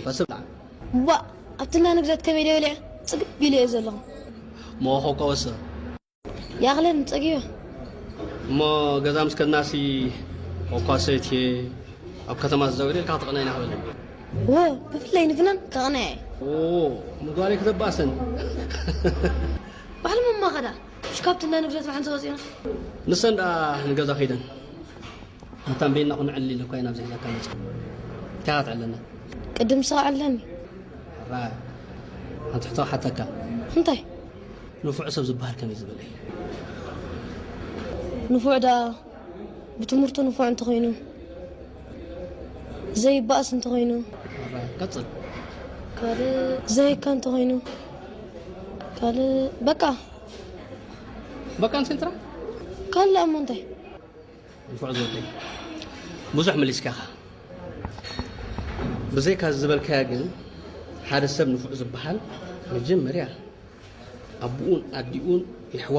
ፈስብላ። ባ ኣብትና ንግደት ከመይ ደበለ ጽግብ ኢለ እየ ዘለኹ። ሞኾ ከወሰ ያቕለን ጸጊዮ እሞ ገዛ ምስ ከድናሲ ኮኳሰት እየ ኣብ ከተማ ዝዘውር ኢልካ ክትቕናይና ክበለኒ። ወ ብፍለይ ንፍናን ከቕናየ ኦ ምግባረይ ክተባእሰን። ባዕሎም እማ ኸዳ ሽካብትና ንግደት ብሓንሳ ወፂና ንሰን ደኣ ንገዛ ከይደን ኣታን ቤና ኩንዕል ኢለ እኳ ኢና ኣብዚ ሒዛካ መፅእ። እንታይ ኢኻ ትዕለና? ቅድም ስኻ ዓለኒ ራይ ሓንቲ ሕቶ ሓተካ። እንታይ ንፉዕ ሰብ ዝበሃል ከመይ ዝበለ እዩ? ንፉዕ ደኣ ብትምህርቱ ንፉዕ እንተኾይኑ ዘይባእስ እንተኾይኑ ራይ ቀፅል። ካልእ ዘይካ እንተኾይኑ ካልእ በቃ በቃ ንሴንትራ ካልእ እሞ እንታይ ንፉዕ ዝበለ ብዙሕ መሊስካ ኢኻ። ብዘይካ ዝበልካያ ግን ሓደ ሰብ ንፉዕ ዝበሃል መጀመርያ ኣቦኡን ኣዲኡን የሕዋ